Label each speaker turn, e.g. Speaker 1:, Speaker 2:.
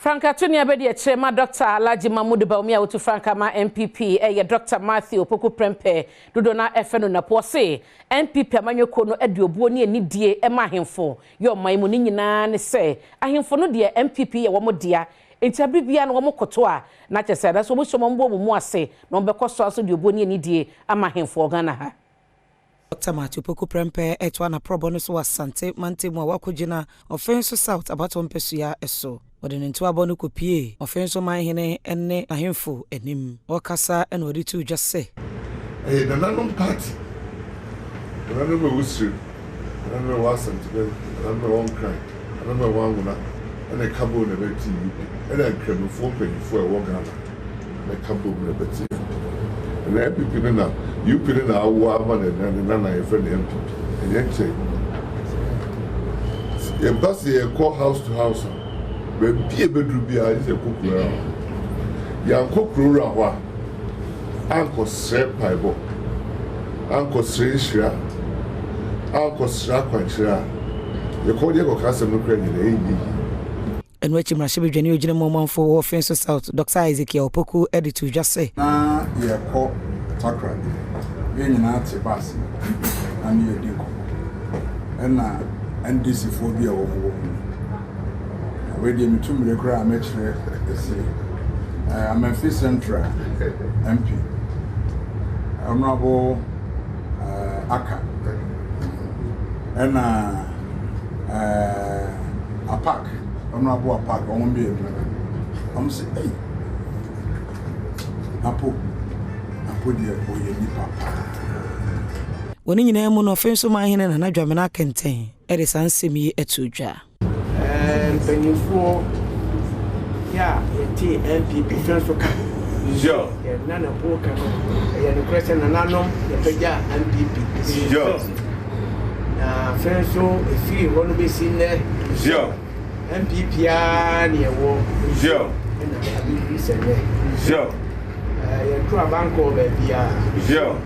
Speaker 1: Frankaatuni abɛdi akyire ma Dr. Alhaji Mahmoud Bawumia a wotu frankaa ma NPP ɛyɛ Dr. Matthew Opoku Prempeh, dodoɔ na ɛfɛ no Napo, ɔse NPP amanyɔkuo no de obuo ne anidie ma ahemfo yɛ ɔman mu. Ne nyinaa ne sɛ ahemfo no deɛ, NPP yɛ wɔn dea, nti abere biara no wɔn koto a na kyerɛ sɛ ɛda so wɔn hyɛ wɔn bɔ wɔn mu ase na wɔn bɛkɔ so aso de obuo ne anidie ama ahemfo wɔ Ghana ha.
Speaker 2: Dr. Matthew Opoku Prempeh ɛtoa n'aporɔbɔ no so wɔ Asante mantam a wakɔgyina Ɔfɛnso South abatoɔ mpasua so. Wɔde ne ntoabɔ no kɔpie Ɔfɛnso manhene ne ahemfo anim. Ɔkasa na ɔde too dwa sɛ,
Speaker 3: Ɛyɛ nananom party, nananom a ɛwɔ Sirem, nananom a ɛwɔ Asantebɛn, nananom a ɛwɔ Nkran, nananom a ɛwɔ Anwona ɛna ɛka bom na ɛbɛte UP, ɛna nkramofoɔ mpanyinfoɔ a ɛwɔ Ghana na ɛka bom na ɛbɛte NPP. Na NPP no na UP no na awo ama ne ne nana yɛfrɛ no NPP. Ɛnyɛ nkyɛn yɛba sɛ yɛkɔ house to house a, baabi a ɛbɛduru biara gye sɛ yɛkɔ kuro hɔ. Yɛankɔ kuro wura hɔ a, ankɔsrɛ mpaebɔ, ankɔsrɛ nhyira, ankɔsrɛ akwankyerɛ a, yɛkɔ deɛ kɔka asɛm no koraa nyinaa ɛnyɛ yie.
Speaker 2: Ɛno akyi, mmarahyɛbadwani ogyina mu ɔmanfo wɔ Ɔfɛnso South, Dr. Isaac Opoku, de to dwa sɛ,
Speaker 4: Na yɛkɔ Takoradi, yɛn nyinaa te bus mu na ne yɛdi nkɔmmɔ, ɛna NDC foɔ bi a wɔn wɔ mu no, wei deɛ metu mmire koraa a mɛkyerɛ ɛsi Amenfi Central MP Honourable Aka ɛna Apak, Honourable Apak, wɔn mmienu, wɔn sɛ, "Ɛyi, Napo, Napo deɛ, ɔyɛ nipa paa."
Speaker 2: Wɔn nyinaa mu no, Ɔfɛnso manhene Nana Dwamena Akɛntɛn de saa nsɛm yi ato dwa.
Speaker 5: Mpanyinfoɔ yɛ a yɛte NPP fɛn so ka yɛ Napo ka no, ɛyɛ nokorɛ sɛ nananom yɛpɛgya NPP, na fɛn so ɛfiri hɔ no bɛsi nnɛ, NPP ara ne ɛwɔ ɛna abɛduru sɛ nnɛ yɛnto abankɔɔ baabiara.